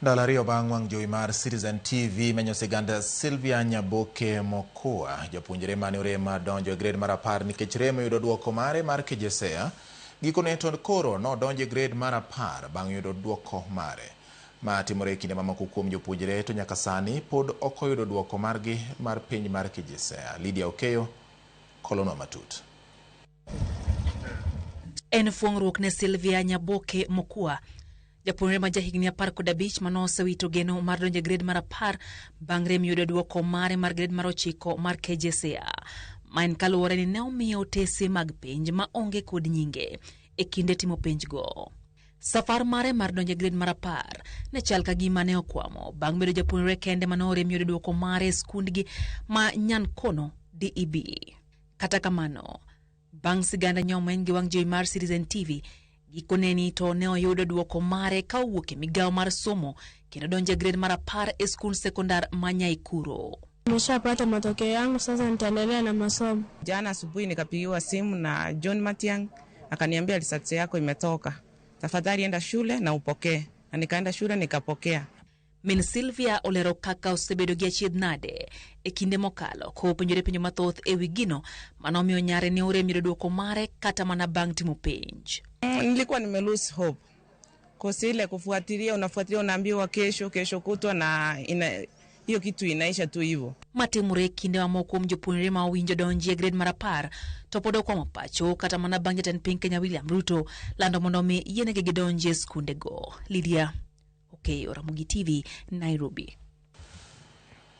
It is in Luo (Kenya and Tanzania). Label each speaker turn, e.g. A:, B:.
A: Ndalo 2 bang' wang' jowi mar Citizen TV menyo sigand Sylvia Nyaboke Mokua, japuonjre mane orem donjo e grade mar 10 nikech rem yudo duoko mare mar KJSEA. Gikone to koro nodonjo e grade mar 10 bang' yudo duoko mare. Ma timore e kinde mamoko kuom jopuonjre to nyaka sani pod ok oyudo duoko margi mar penj mar KJSEA. Lydia Okeyo kolonwa matut.
B: En fuong'ruok ne Sylvia Nyaboke Mokua, japuonjre ma jahigni 15 mane osewito geno mar donjo e grade mar 10 bang' rem yudo duoko mare mar grade mar 9 mar KJSEA. Ma en kaluwore ni ne omiye otese mag penj ma onge kod nyinge e kinde timo penjgo. Safar mare mar donjo e grade mar 10 ne chal ka gima ne okwamo bang' bedo japuonjre kende mane orem yudo duoko mare e skundgi ma Nyankono DEB. Kata kamano, bang' siganda nyomeny gi wang' jowi mar Citizen TV, gikone ni to ne oyudo duoko mare ka owuok e migawo mar somo kendo donjo e grade mar 10 e skund sekondar ma Nyaikuro.
C: Nimeshapata matokeo yangu, sasa nitaendelea na masomo.
D: Jana asubuhi nikapigiwa simu na John Matiang akaniambia results yako imetoka, tafadhali enda shule na upokee, na nikaenda shule nikapokea.
B: Min Sylvia olero kaka osebedo gi achiedh nade e kinde mokalo kopenjore penjo mathoth e wi gino manomiyo nyare ne orem yudo duoko mare kata mana bang' timo penj.
D: Nilikuwa nime lose hope kosi ile kufuatilia, unafuatilia, unaambiwa kesho, kesho kutwa, na ina hiyo kitu inaisha tu hivyo.
B: Matimore e kinde mamoko kuom jopuonjre ma owinjo donji e grade mar 10 to pod okwamo pacho kata mana bang' jatend piny Kenya William Ruto lando mondo omi yienegi gidonji e skundego. Lydia Okeyo, Ramogi TV, Nairobi.